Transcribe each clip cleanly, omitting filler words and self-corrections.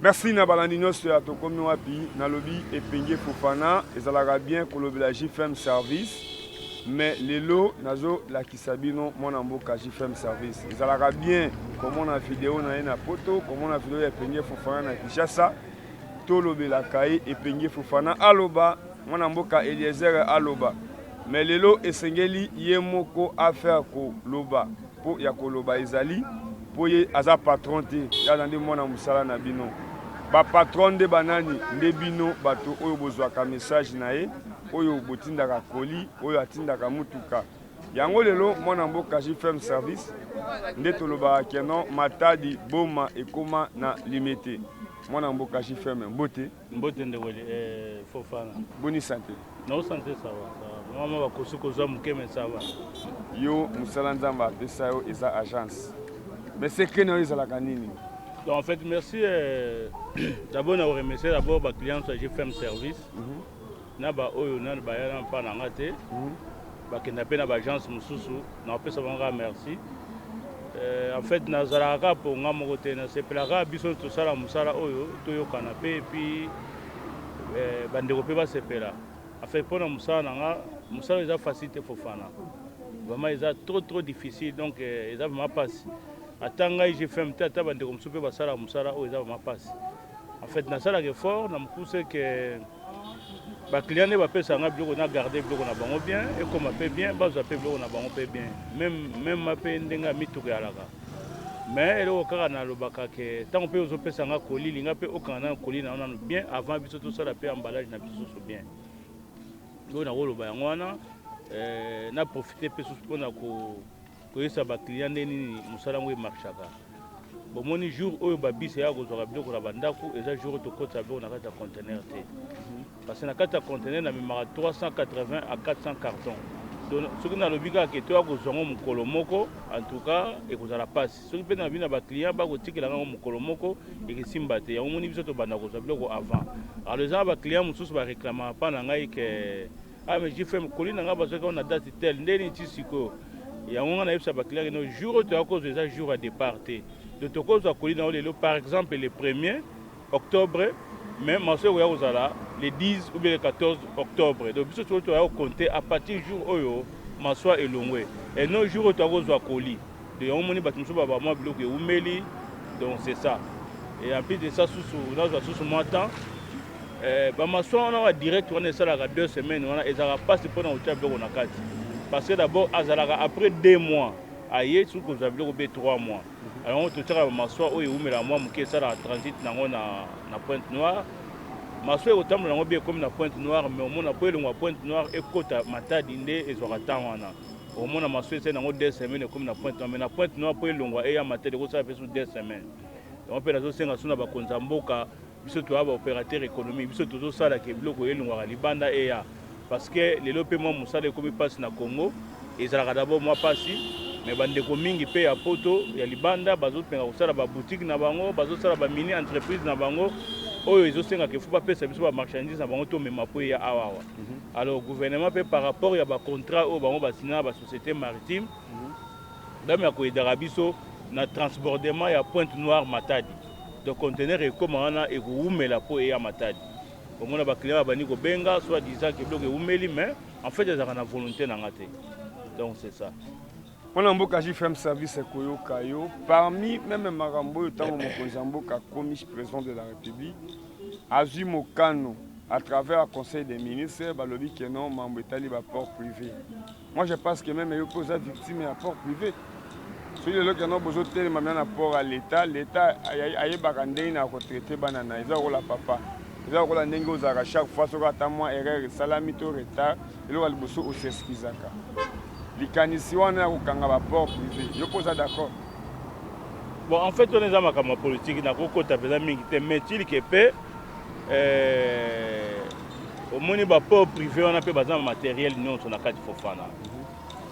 Merci na balandi nyonso ya Tokomi Wapi. Nalobi Epenge Fofana, ezalaka bien kolobela JFM Service, mais lelo nazolakisa bino mwana mboka JFM Service. Ezalaka bien komona video na ye na poto, komona video ya Epenge Fofana na Kinshasa. Tolobelaka ye Epenge Fofana aloba, mwana mboka Eliezer aloba, mais lelo esengeli ye moko affaire koloba. Po ya koloba ezali po ye aza patron te, ye aza nde mwana mosala na bino. Ba patron nde banani? Nde bino bato oyo bozwaka message na ye, oyo botindaka colis, oyo atindaka mutuka. Yango lelo mwana mboka JFM Service nde tolobaka que non Matadi Boma ekoma na Limete. Mwana mboka JFM mbote. Mbote ndeko eh, Fofana. Boni sante? Non, sante ça va, ça va. Mama bakosi kozwa moke mais ça va. Yo mosala Nzambe apesa yo eza agence. Mais secret na yo ezalaka nini? Donc en fait merci d'abord na remercier d'abord ba clients ya GFM service. Na ba oyo nanu baya na mpa na nga te. Bakenda pe na ba agence mosusu na kopesa bango kaka merci. En fait nazalaka kaka po nga moko te, nasepelaka biso tosala mosala oyo toyokana pe et puis bandeko pe basepela. En fait pona mosala na nga, mosala eza facile te Fofana. Vraiment eza trop trop difficile, donc eza vraiment pasi. Ata ngai GFM te, ata bandeko mosusu pe basalaka mosala oyo eza vraiment pasi. En fait nasalaka effort na mokuse que ba client nde bapesaka nga biloko, na garder biloko na bango bien, ekoma pe bien, bazwa pe biloko na bango pe bien. Même même pe ndenge ya mituka eyalaka. Mais eloko kaka nalobaka ke ntango pe ozopesa nga colis, linga pe okanga nanu colis na yo nanu bien avant biso tosala pe emballage na biso susu bien. Oyo nakoloba yango wana, na profiter pe susu mpona koyebisa ba client nde nini mosala yango emarchaka. Bomoni jour oyo ba bus eyaka kozwaka biloko na bandako, eza jour oyo tokotisa biloko na kati ya conteneur te. Parce que na kati ya conteneur namemaka 380 à 400 cartons. Donc soki nalobi kaka ke toya kozwa yango mokolo moko, en tout cas ekozala pasi. Soki mpe nalobi na ba client bakotikela yango mokolo moko, ekesimba te. Yango moni biso tobanda kozwa biloko avant. Alors eza na ba client mosusu ba réclamaka pa na ngai ke ah mais JFM colis na ngai bazwaki yango na date telle, nde nini ti sikoyo. Yango nga nayebisa ba client no jour oyo toya kozwa eza jour ya départ te. Donc tokozwa colis na yo lelo par exemple le 1er octobre, mais maso ekoya kozala le 10 ou bien le 14 octobre. Donc biso sikoyo toya kocompter à partir jour oyo maswa elongwe et non jour oyo toya kozwa colis. Donc yango moni bato mosusu ba mwa biloko ewumeli, donc c'est ça. Et en plus de ça susu nazwa susu mwa temps. Ba maswa wana wa direct wana esalaka 2 semaines wana ezalaka mpasi mpona kotia biloko na kati. Parce que d'abord azalaka après 2 mois aye soki kozwa biloko be 3 mois. Alors totiaka ba maswa oyo ewumelaka mwa moke, esalaka transit nango na Pointe Noire. Maswa ekotambola yango bien ekomi na Pointe Noire, mais omona po elongwa Pointe Noire ekota Matadi nde ezwaka temps wana. Omona maswa esali nango 2 semaines ekomi na Pointe Noire, mais na Pointe Noire po elongwa eya Matadi ekosala pe su 2 semaines. Yango mpe nazosenga su na bakonzi ya mboka, biso toya ba opérateur économique, biso tozosala ke biloko elongwaka libanda eya, parce que lelo mpe mwa mosala ekomi mpasi na Congo. Ezalaka d'abord mwa mpasi, mais bandeko mingi mpe ya poto ya libanda bazopenga kosala ba boutique na bango, bazosala ba mini entreprise na bango oyo ezosengaka il faut bapesa biso ba marchandise na bango tomema po eya awa awa. Alors gouvernement mpe par rapport ya ba contrat oyo bango basina na ba société maritime, dame ya koyedaka biso na transbordement ya Pointe Noire Matadi. Donc conteneur ekoma wana ekowumela po eya Matadi. Omona ba client babandi kobenga soit disant que biloko ewumeli, mais en fait ezalaka na volonté na nga te. Donc c'est ça. Mwana mboka JFM Service ekoyoka yo parmi meme makambo oyo ntango mokonzi ya mboka akomi président de la République azwi mokano à travers conseil des ministres, balobi ke non, mambo etali ba port privé. Moi je pense que même yo mpe oza victime ya port privé. Soki lelo ke non bozotelema mina na port ya l'État, l'État ayebaka ndenge na kotraite bana na ye. Eza lokola papa, eza lokola ndenge ozalaka chaque fois soki ata mwa erreur esalami to retard, eloko ya liboso os'excusaka. Likanisi wana ya kokanga ba port privé, yo mpe oza d'accord? Bon, en fait wana eza makambo ya politique, nakokota mpenza mingi te, mais tilike mpe omoni ba port privé wana mpe baza na matériel nyonso na kati Fofana.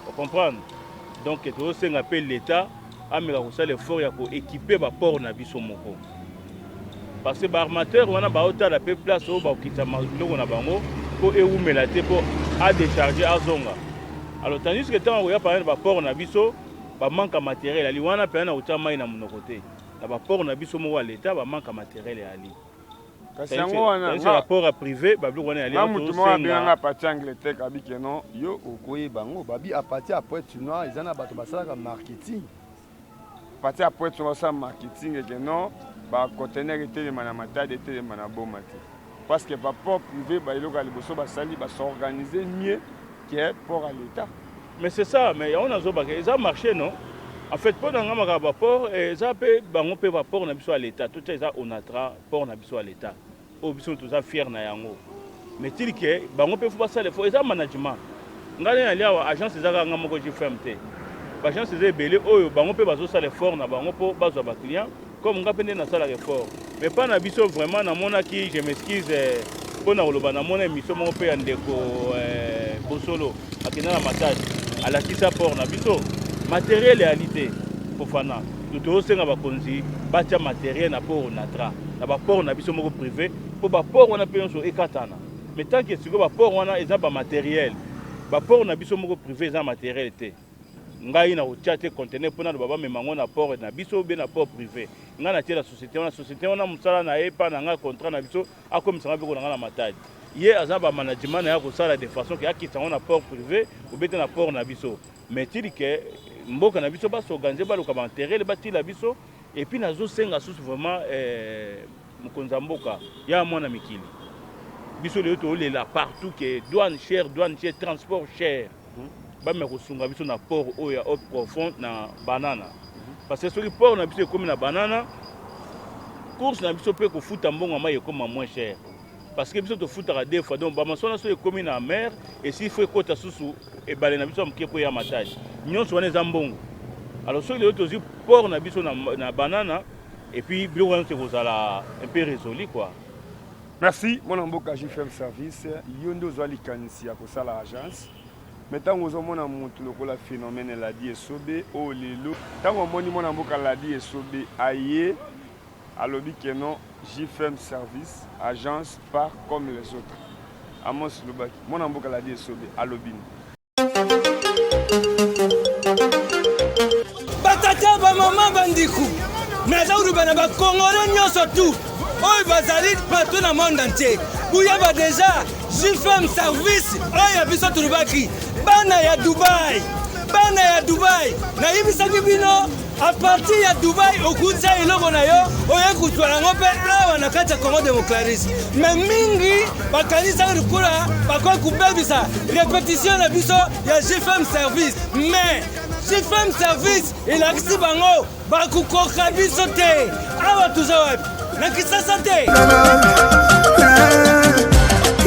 Ocomprendre? Donc tozosenga mpe l'État ameka kosala effort ya koéquipe ba port na biso moko, parce que ba armateur wana baotala mpe place oyo bakokitisa biloko na bango mpo ewumela te mpo adécharge azonga. Alors tandis que ntango akoya par ba port na biso, bamanque ya matériel ali wana mpenza na kotia mai na monoko te. Na baport na biso moko ya leta, bamanque ya matériel eyali. Kasi yango wana nga port ya privé, babiloko wana eyali. Nga mutu moko abenganga parti Angleterre, abi ke non, yo okoyeba yango, babi à partir ya Pointe Noire eza na bato basalaka marketing. Parti ya Pointe Noire basala marketing eke non, baconteneur etelema na Matadi, etelema na Boma te, parce que baport privé, baeloko ya liboso basali, bas'organiser mieux que port ya l'État. Mais c'est ça, mais yango nazobaka, eza marché, non? En fait, mpo na nga, makambo baport eza mpe bango mpe baport na biso ya l'État, totia eza Onatra, port na biso ya l'État oyo biso toza fier na yango. Mais tili ke bango mpe fo basala fo eza management. Ngai nde nali awa, agence eza kaka nga moko GFM te, baagence eza ebele oyo bango mpe bazosala effort na bango mpo bazwa baclient comme nga mpe nde nasalaka effort. Mais mpa na biso vraiment namonaki, je m'excuse mpo na koloba, namona émission moko mpe ya ndeko Bosolo, akenda na Matadi, alakisa port na biso, matériel eyali te. Fofana, tozosenga bakonzi batia matériel na port Onatra, na baport na biso moko privé, mpo baport wana mpe nyonso ekatana. Mais tant que sikoyo baport wana eza bamatériel, baport na biso moko privé eza matériel te, ngai na kotia te conteneur mpo naloba bamema yango na port na biso be na port privé. Ngai natiela société wana, société wana mosala na ye mpa na ngai, contrat na biso, akomisanga biloko na ngai na Matadi. Ye aza bamanagement na ye, akosala de façon ke akisa yango na port privé obete na port na biso. Mais tili ke mboka na biso bas'organiser, baluka bamatériel batila biso. Et puis nazosenga susu vraiment mokonzi ya mboka ya mwana mikili biso, lelo tolela partout ke douane cher, douane cher, transport cher, bameka kosunga biso na port oyo ya eau profonde na Banana, parce que soki port na biso ekómi na Banana, course na biso mpe kofuta mbongo ya mai ekóma moins cher, parce que biso tofutaka deux fois. Donc bamasuwa so ekómi na mer, esi fo ekɔta susu ebale na biso ya moke mpo ya Matadi, nyonso wana eza mbongo. Alors soki lelo tozwi port na biso na Banana, et puis biloko wana nyonso ekozala un peu résolu, quoi. Merci, mwana mboka JFM Service. Yo nde ozwa likanisi ya kosala agence, mais ntango ozomona motu lokola phénomène Ladi Esobe oyo lelo, ntango omoni mwana mboka Ladi Esobe aye, alobi ke non, JFM Service, agence pas comme les autres. Amos Lobaki, mwana mboka Ladi Esobe alobi ni Batata, bamama, bandiku, naza koloba na bakongole nyonso tu oyo bazali partout na monde entier, boyeba deja JFM Service oyo ya biso. Tolobaki bana ya Dubai, bana ya Dubai, nayebisaki bino, à partir ya Dubai okutia eloko na yo, oye kozwa yango mpe awa na kati ya Congo démocratique. Mais mingi bakanisaki lokola bakoki kobebisa réputation na biso ya JFM Service, mais JFM Service elakisi bango bakokoka biso te. Awa toza wapi? Na Kisasa te.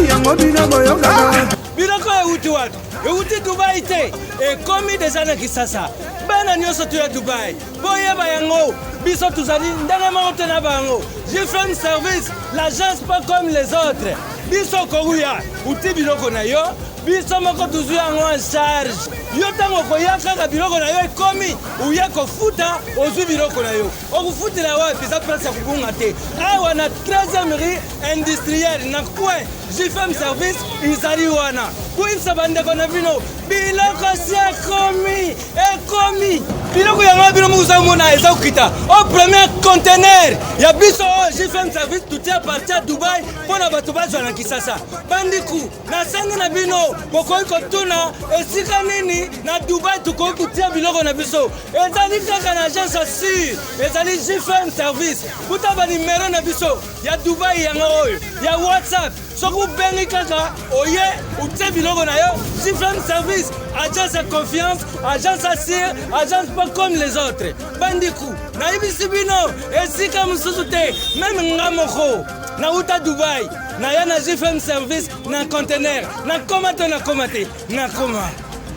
Yango bino boyokaka. Biloko euti wapi? Euti Dubai te, ekomi deja na Kisasa. Bana nyonso to ya Dubai, boyeba yango, biso tozali ndenge moko te na bango. JFM Service, l'agence pas comme les autres. Biso koruya uti biloko na yo, biso moko tozwi yango en charge. Yo ntango okoya kaka, biloko na yo ekomi, uye kofuta, ozwi biloko na yo. Okofutela wapi? Eza place ya kobunga te, awa na 13e rue industrielle, na coin, JFM Service ezali wana. Koyebisa bandeko na bino, biloko si ekomi, ekomi biloko yango bino moko ozomona eza kokita. O premier conteneur ya biso oyo JFM Service tutia partir ya Dubai mpo na bato bazwa na Kisasa. Bandiku, nasengi na bino, bokoki kotuna esika nini na Dubai tokoki kotia biloko na biso. Ezali kaka na agence sûre, ezali JFM Service. Kuta banimero na biso ya Dubai yango oyo ya WhatsApp. Soki obengi kaka, oye otie biloko na yo. JFM Service, agence ya confiance, agence sûre, agence pas comme les autres. Bandiku, nayebisi bino, esika mosusu te. Même nga moko nauta Dubai, naya na JFM Service na conteneur. Nakoma to nakoma te? Nakoma.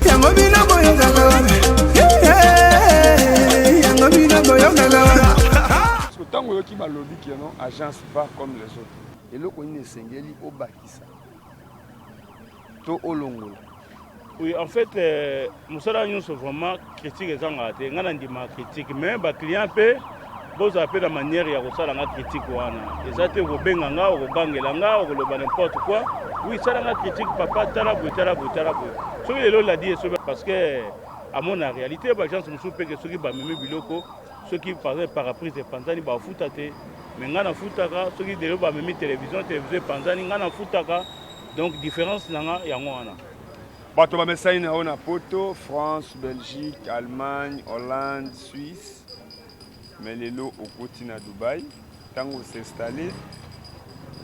Yango bino boyokaka, yango bino boyokaka. Parce que ntango oyoki balobi ke non, agence pas comme les autres, eloko nini esengeli obakisa to olongola? Oui, en fait, mosala nyonso vraiment critique ezangaka te. Ngai nandima critique, mais baclient mpe bozala mpe na manière ya kosala nga critique wana. Eza te okobenga nga, okogangela nga, okoloba n'importe quoi. Oui, sala nga critique, papa, tala boye, tala boye, tala boye. Soki lelo oladi Esobe, parce que amona réalité, baagence mosusu mpe ke soki bamemi biloko, Soki par exemple paraprise epanzani, bafuta te, mais ngai nafutaka. Soki lelo bamemi télévision, télévision epanzani, ngai nafutaka. Donc différence na nga yango wana. Bato bamesani na yo na Poto, France, Belgique, Allemagne, Hollande, Suisse, mais lelo okoti na Dubai. Ntango os'installe,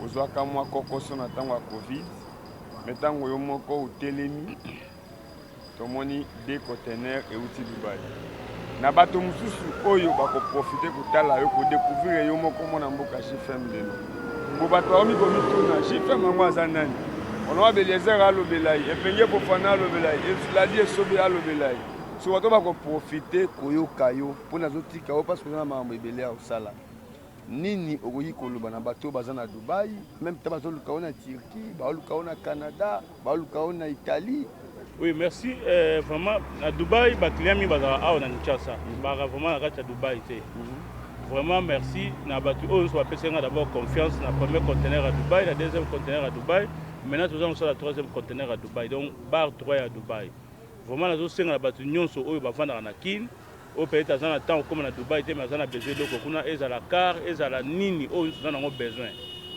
ozwaka mwa kokoso na ntango ya Covid, mais ntango yo moko otelemi, tomoni deux conteneurs euti Dubai. Na bato mosusu oyo bakoprofite kotala yo, kodécouvrir yo moko, mwana mboka JFM lelo, bo bato bakomi komituna: JFM yango aza nani? Honorable Eliezer alobela ye, Epenge Fofana alobela ye, Ladi Esobe alobela ye. So bato bakoprofite koyoka yo, mpo nazotika yo parce oza na makambo ebele ya kosala. Nini okoki koloba na bato oyo baza na Dubai, même ta bazoluka yo na Turquie, baoluka yo na Canada, baoluka yo na Italie? Oui, merci. Vraiment, na Dubai, baclient mingi bazalaka awa na Kinshasa, bazalaka vraiment na kati ya Dubai te. Vraiment merci na bato oyo nyonso bapesi nga d'abord confiance na premier conteneur ya Dubai, na deuxième conteneur ya Dubai. Maintenant toza kosala troisième conteneur ya Dubai, donc bar 3 ya Dubai. Vraiment nazosenga na bato nyonso oyo bavandaka na Kine, oyo peut-être aza na temps okóma na Dubai te, mais aza na besoin eloko kuna, ezala car, ezala nini, oyo nyonso oza nango besoin,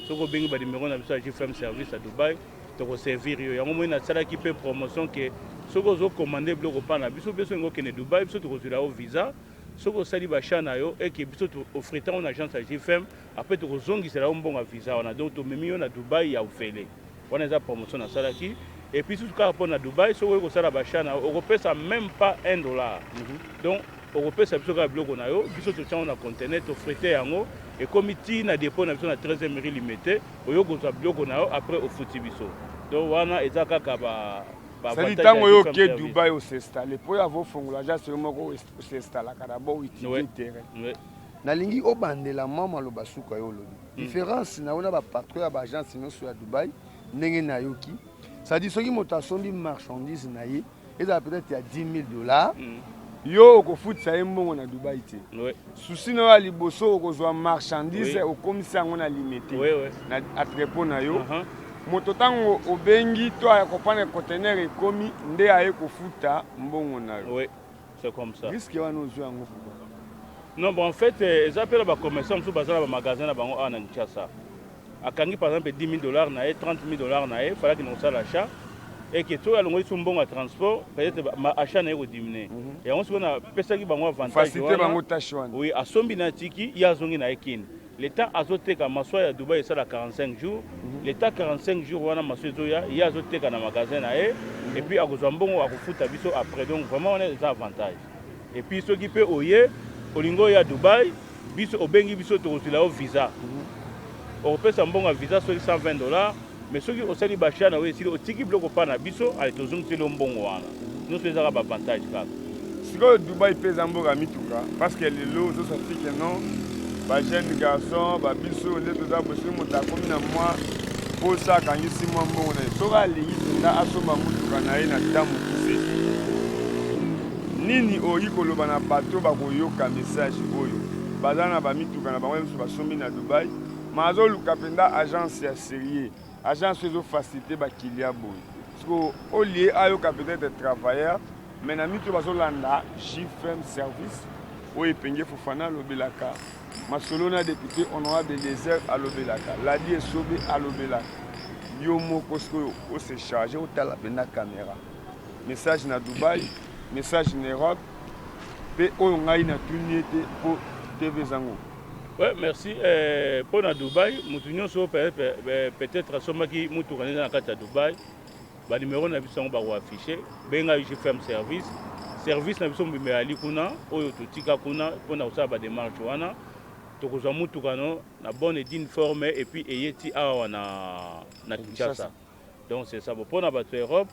soki obengi banimero na biso ya JFM Service ya Dubai, tokoservir yo. Yango moi nasalaki mpe promotion ke soki ozokomande biloko mpa na biso, biso olingi okende Dubai, biso tokozwela yo visa. Soki osali baachat na yo, eke biso ofreta ngo na agence ya JFM, après tokozongisela yo mbongo ya visa wana. Donc tomemi yo na Dubai ya ofele. Wana eza promotion nasalaki. Et puis susu kaka mpo na Dubai, soki oyi kosala baachat na yo, okopesa même pas 1 dollar. Donc okopesa biso kaka biloko na yo, biso totia yango na conteneur, tofrete yango, ekomi ti na dépôt na biso na 13e rue Limete. Oyo kozwa biloko na yo, après ofuti biso. Donc wana eza kaka ba C'est ntango oyo oke Dubai, os'installe, mpo oyo avofongola agence yo moko, os'installaka d'abord, étudie terrain. Nalingi obandela mwa maloba suka. Yo olobi différence na yo na bapatron ya baagence nyonso ya Dubai. Ndenge nayoki, c'est-à-dire soki moto asombi marchandise na ye, ezala peut-être ya 10 000 $, yo okofutisa ye mbongo na Dubai te. Susi na yo ya liboso, okozwa marchandise, okomisi yango na Limete, na entrepôt na yo. Moto ntango obengi to aya kopana conteneur ekomi, nde aye kofuta mbongo na yo. Oui, c'est comme ça. Risque wana ozwi yango pourquoi? Non, bon, en fait, eza mpe na bacommerçant mosusu baza na bamagasin na bango awa na Kinshasa. Akangi par exemple 10 000 $ na ye, 30 000 $ na ye, falaki na kosala achat, eke soki alongoli so mbongo ya transport, peut-être achat na ye kodiminuer. Yango sikoyo napesaki bango avantage. Bango tâche wana. Oui, asombi na atiki, ye azongi na ye Kini. L'état azoteka maswa ya Dubai esala 45 jours. L'état 45 jours wana, maswa ezoya, ye azoteka na magasin na ye, et puis akozwa mbongo, akofuta biso après. Donc vraiment wana eza avantage. Et puis soki mpe oye, olingi oya Dubai, biso obengi biso, tokozwila yo visa. Okopesa mbongo ya visa soki 120 $, mais soki osali baachat na yo esili, otiki biloko mpa na biso, ale tozongiseli yo mbongo wana nyonso. Ezaka baavantage kaka. Sikoyo Dubai mpe eza mboka ya mituka, parce que lelo ozosati ke non, bajeune garçon babiso nde toza boye. Soki moto akomi na mwa posa, akangisi mwa mbongo na ye, soki alingi mpenza asomba motuka na ye na ta mokuse, nini okoki koloba na bato bakoyoka message oyo, baza na bamituka na bango biso basombi na Dubai, ma azoluka mpenza agence ya sérieux, agence oyo ezofacilite baclient boye? Siko olie ayoka peut-être travailleur, mais na mito bazolanda JFM Service oyo Epenge Fofana alobelaka masolo na député honorable Eliezer alobelaka, Ladi Esobe alobelaka, yo moko sikoyo ose charge, otala mpenza caméra, message na Dubai, message na Europe mpe oyo ngai natuni ye te mpo TV ezango. Ouais, merci. Mpo na Dubai, motu nyonso peut-être asombaki mutuka neza na kati ya Dubai, banimero na biso yango bakoaffiche. Benga JFM Service. Service na biso mobimba eyali kuna, oyo totika kuna mpona kosala badémarche wana. Tokozwa mutuka no na bonne et digne forme, et puis eye ti awa na Kinshasa. Donc c'est ça. Bon, mpona bato ya Europe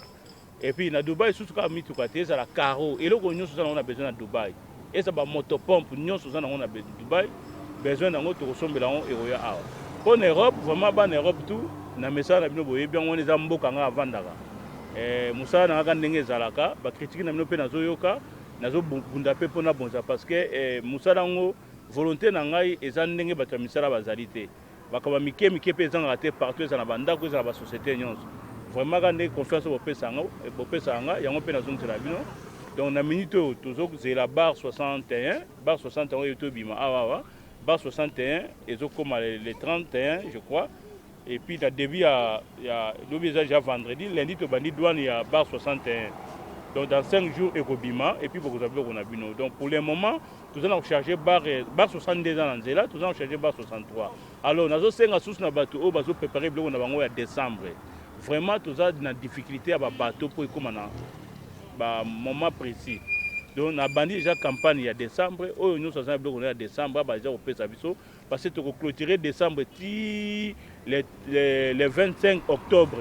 et puis na Dubai susu, kaka mituka te, ezala caro, eloko nyonso oza nango na besoin na Dubai, eza bamotopompe nyonso oza nango na Dubai besoin nango, tokosombela yango, ekoya awa. Mpo na Europe, vraiment bana Europe tout na mesala na bino, boyebi yango, wana eza mboka nga avandaka. Mosala na kaka ndenge ezalaka, bacritique na bino mpe nazoyoka, nazobunda mpe mpo nabonza, parce que mosala yango, volonté na ngai eza ndenge bato ya misala bazali te. Makambo ya mike mike mpe ezangaka te partout, eza na bandako, eza na basociété nyonso. Vraiment kaka ndenge confiance oyo bopesaka nga, yango mpe nazongisela bino. Donc na minute oyo tozozela bar 61, bar 61 oyo tobima awa awa, bar 61 ezokoma le 31, je crois. Et puis na début ya lobi, eza déjà vendredi, lundi tobandi douane ya bar 61. Donc dans 5 jours ekobima et puis bokozwa biloko na bino. Donc pour le moment toza na kocharge bar 62 eza na nzela, toza na kocharge bar 63. Alors nazosenga susu na bato oyo bazoprépare biloko na bango ya décembre, vraiment toza na difficulté ya babateau mpo ekóma na bamoment précis. Donc nabandi déjà campagne ya décembre. Oyo nyonso aza na biloko na ya décembre, abaza kopesa biso, parce que tokoclôturer décembre ti le 25 octobre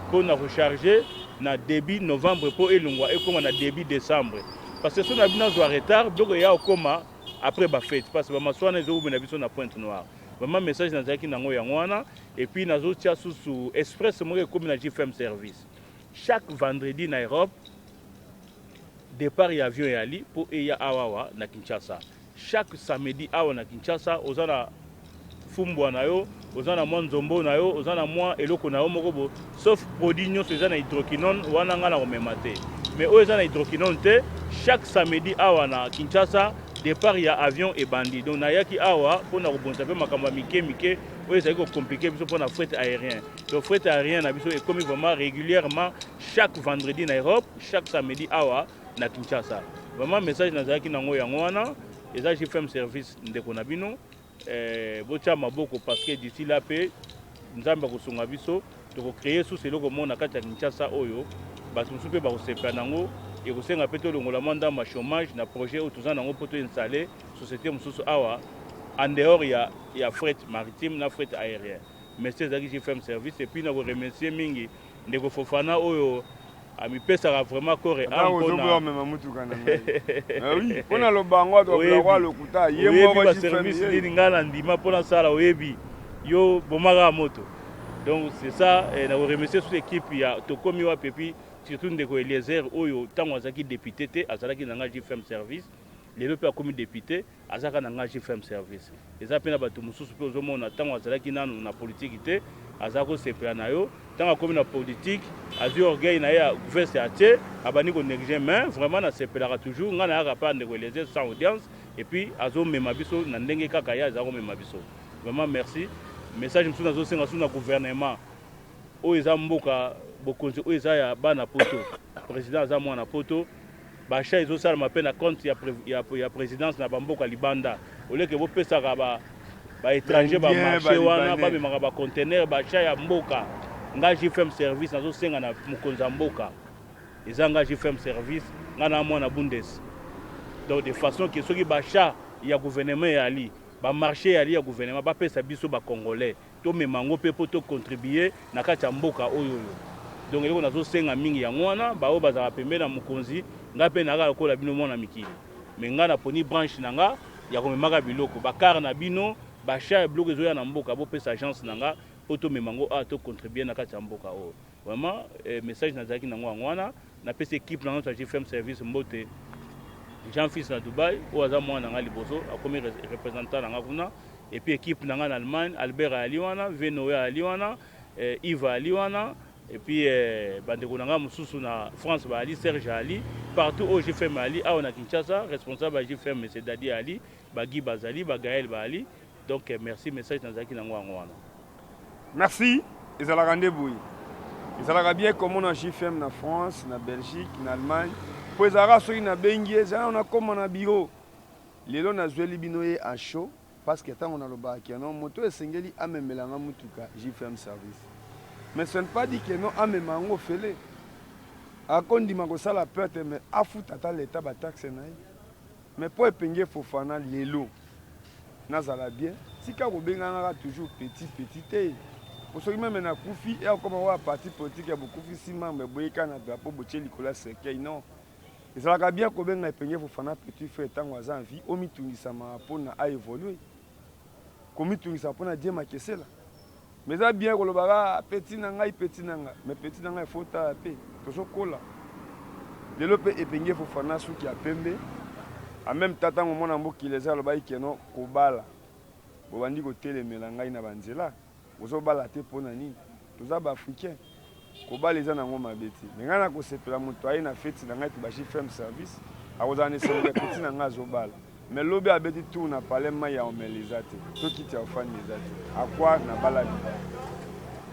mpo na kocharge na début novembre, mpo elongwa ekóma na début décembre. Parce que so na bino azwa retard, biloko eya okóma après bafête, parce que bamaswana ezowumela biso na Pointe Noire. Vraiment, message nazalaki nango yango wana. Et puis nazotia susu express moko ekómi na JFM Service. Chaque vendredi na Europe, départ ya avion eyali mpo eya awawa na Kinshasa. Chaque samedi awa na Kinshasa, oza na fumbwa na yo, oza na mwa nzombo na yo, oza na mwa eloko na yo moko bo, sauf produit nyonso eza na hydroquinone, wana ngai na komema te. Mais oyo eza na hydroquinone te, chaque samedi awa na Kinshasa, départ ya avion ebandi. Donc nayaki awa mpona kobongisa mpe makambo ya mike mike oyo ezali kocompliquer biso mpona fret aérien. Donc fret aérien na biso ekomi vraiment régulièrement chaque vendredi na Europe, chaque samedi awa na Kinshasa. Vraiment, message nazalaki nango yango wana. Eza JFM Service, ndeko na bino. Botia maboko, parce que d'ici là mpe Nzambe akosunga biso, tokocréer susu eloko moko na kati ya Kinshasa oyo bato mosusu mpe bakosepela nango. Ekosenga mpe tolongola mwa ndambo ya chômage na projet oyo toza nango mpo toinstalle société mosusu awa en dehors ya fret maritime na fret aérien. Merci, ezalaki JFM Service. Et puis na koremercier mingi ndeko Fofana oyo amipesaka vraiment corps et âme. Mpona mutuka na ngai, mpona loba yango atokwa lokuta ye moko. Baservice nini ngai na ndima mpona sala, oyebi yo bomaka moto. Donc c'est ça, na koremercier toute équipe ya Tokomi Wapi, et puis surtout ndeko Eliezer oyo ntango azalaki député te, azalaki na ngai JFM Service. Lelo mpe akomi député, azalaka na ngai JFM Service. Eza mpe na bato mosusu mpe ozomona, ntango azalaki nanu na politike te, aza kosepela na yo. Ntango akomi na politike, azwi orgueil na ye ya veste, atie, abandi konéglige. Mais vraiment nasepelaka toujours, ngai nayaka mpe ndeko Eliezer sans audience, et puis azomema biso na ndenge kaka ye aza komema biso. Vraiment merci. Message mosusu nazosenga susu na gouvernement oyo eza mboka bokonzi oyo eza ya bana poto, président aza mwana poto, baachat ezosalama mpe na compte ya présidence na bamboka libanda. Oleke bopesaka baétranger bamarché wana, bamemaka baconteneur, baachat ya mboka. Nga JFM Service nazosenga na mokonzi ya mboka, eza nga JFM Service, nga na mwana bundes. Donc de façon ke soki baachat ya gouvernement eyali, bamarché eyali ya gouvernement, bapesa biso bacongolais, tomema yango mpe mpo tocontribue na kati ya mboka oyo oyo. Donc eloko nazosenga mingi yango wana. Baoyo bazalaka pembeni na mokonzi, ngai mpe nayaka lokola bino mwana mikili, mais ngai naponi branche na nga ya komemaka biloko, bacar na bino, baachat ya biloko ezoya na mboka, bopesa agence na nga mpo tomema yango awa, tocontribue na kati ya mboka oyo. Vraiment, message nazalaki nango yango wana. Napesi équipe na nyonso ya JFM Service mbote. Jean Fils na Dubai oyo aza mwana na ngai liboso, akomi représentant na nga kuna. Et puis équipe na ngai na Allemagne, Albert ayali wana, Venoe ayali wana, Yves ayali wana, et puis bandeko na ngai mosusu na France bayali, Serge ayali, partout oyo JFM ayali. Awa na Kinshasa, responsable ya JFM, monsieur Dadi ayali, Bagi bazali, Bagael bayali. Donc merci, message nazalaki nango yango wana. Merci. Ezalaka nde boye, ezalaka bien komona JFM na France, na Belgique, na Allemagne, mpo ezalaka soki nabengi ye, ezala nakóma na bureau. Lelo nazweli bino ye en show, parce que ntango nalobaka ke non, moto esengeli amemelanga mutuka JFM Service, mais ce n'est pas dit que non amema yango ofele. Akondima kosala perte, mais afuta ata leta bataxe na ye. Mais mpo Epenge Fofana lelo nazala bien, tika kobengangaka toujours petit petit te, po soki même nakufi, ekokoma oyo parti politique ya bokufisi membre, boyeka na drapeau botie likolo ya cercueil. Non, ezalaka bien kobenga Epenge Fofana petit frère ntango aza en vie. Omitungisamaka mpona aévolue, komitungisa mpona Die Makesela. Mais eza bien kolobaka petit na ngai, petit na ngai, mais petit na ngai efotala mpe tozokola. Lelo mpe Epenge Fofana suki ya pembe. En même temps, ntango mwana mokili eza alobaki keno kobala, bobandi kotelemela ngai na banzela, bozobala te mpo na nini? Toza baafricain. Kobala eza nango mabe te mais ngai nakosepela moto aye na feti na ngai to ba JFM service akozala na esengo ya petit na ngai azobala mais lobi abeti tour na palais mayi ya omela eza te to kiti ya ofandi eza te à quoi nabalaki?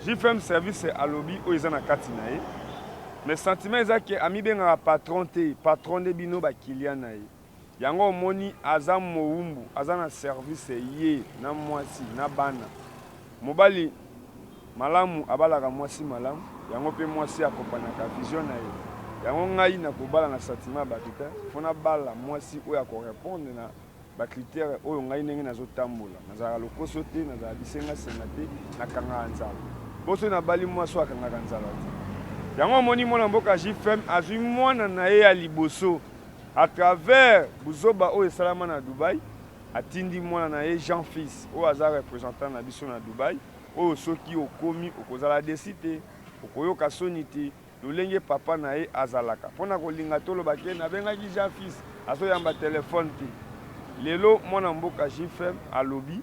JFM service alobi oyo eza na kati na ye mais sentiment eza ke amibengaka patron te patron nde bino ba client na ye. Yango omoni aza mowumbu aza na service ye na mwasi na bana mobali malamu abalaka mwasi malamu yango pe mwasi akopagnaka vision na ye yango ngai nakobala na sentiment ya batu te faut nabala mwasi oyo ako repondre na ba critere oyo ngai ndenge nazo tambola nazalaka lokoso te nazalaka bisenga senga te nakangaka nzala po soki nabali mwasi oyo akangaka nzala te yango omoni mwana mboka JFM azwi mwana na ye ya liboso À travers buzoba oyo esalama na Dubaï, atindi mwana na ye Jean Fils oyo aza representant na biso na Dubaï, oyo soki okomi okozala deçu te, okoyoka soni te, lolenge papa na ye azalaka. Pona kolinga toloba ke nabengaki Jean Fils azoyamba telephone te. Lelo mwana mboka JFM alobi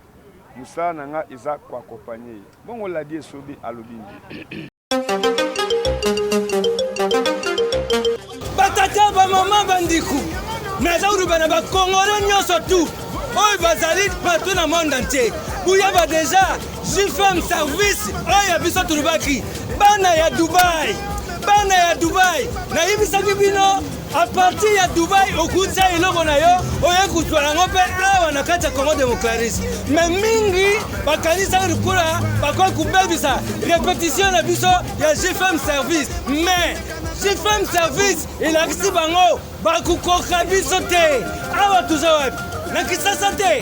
musala na nga eza ko accompagner ye. Bongo Ladi Esobe alobi nini? Batata, bamama, bandiku, naza koloba na bakongole nyonso tu oyo bazali partout na monde entier, boyeba deja JFM service oyo ya biso tolobaki bana ya Dubai, bana ya Dubai, nayebisaki bino a partir ya Dubai okutisa eloko na yo oye kozwa yango mpe awa na kati ya Congo Democratie. Me mingi bakanisaki lokola bakoki kobebisa repetition na biso ya JFM service, mais JFM service elakisi bango bakokoka biso te. Awa toza wapi? Na Kisasa te.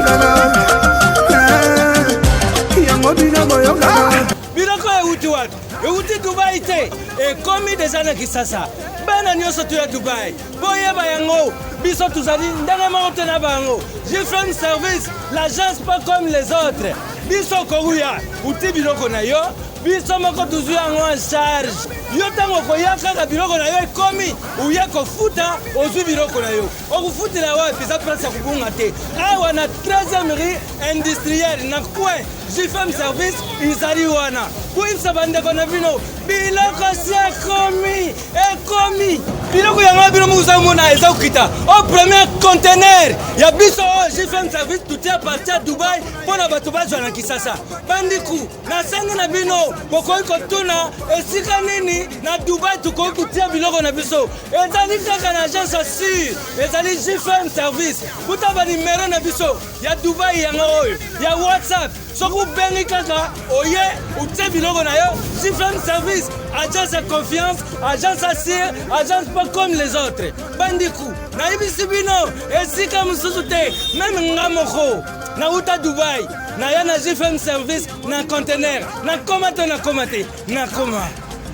Yango bino boyokaka. Biloko euti wapi? Euti Dubai te, ekomi deja na Kisasa. Bana nyonso to ya Dubai, boyeba yango, biso tozali ndenge moko te na bango. JFM Service, l'agence pas comme les autres. Biso kowuya, uti biloko na yo, biso moko tozwi yango en charge. Yo ntango okoya kaka biloko na yo ekomi, uye kofuta, ozwi biloko na yo. Okofutela wapi? Eza place ya kobunga te. Awa na 13e rue industrielle na coin JFM service ezali wana. Boyebisa bandeko na bino biloko si ekomi, ekomi biloko yango bino mokoza mona eza kokita o premier conteneur ya biso oyo JFM service tuti a partir ya Dubai mpo na bato bazwa na Kisasa. Bandiku, nasengi na bino bokoki kotuna esika nini na Dubai tokoki kotia biloko na biso. Ezali kaka na agence ya sur, ezali JFM service. Kuta ba numero na biso ya Dubai yango oyo ya WhatsApp, soki obengi kaka oye otie biloko na yo. JFM service, agence ya confiance, agence ya sur, agence pas comme les autres. Bandiku, nayebisi bino esika mosusu te, meme nga moko nauta Dubai naya na JFM service na conteneur, nakoma to nakoma te, nakoma.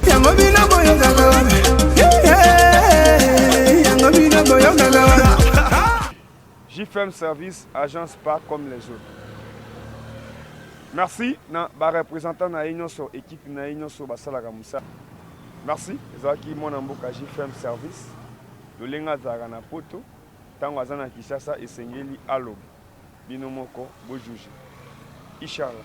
Yango bino boyokaka wapi? Yango bino boyokaka wapi? JFM service agence pas comme les autres. Merci na ba représentants na ye nyonso, équipe na ye nyonso basalaka mosala. Merci ezalaki mwana mboka JFM service lolenge azalaka na poto ntango aza na Kinshasa esengeli aloba bino moko bo juge. Inshallah.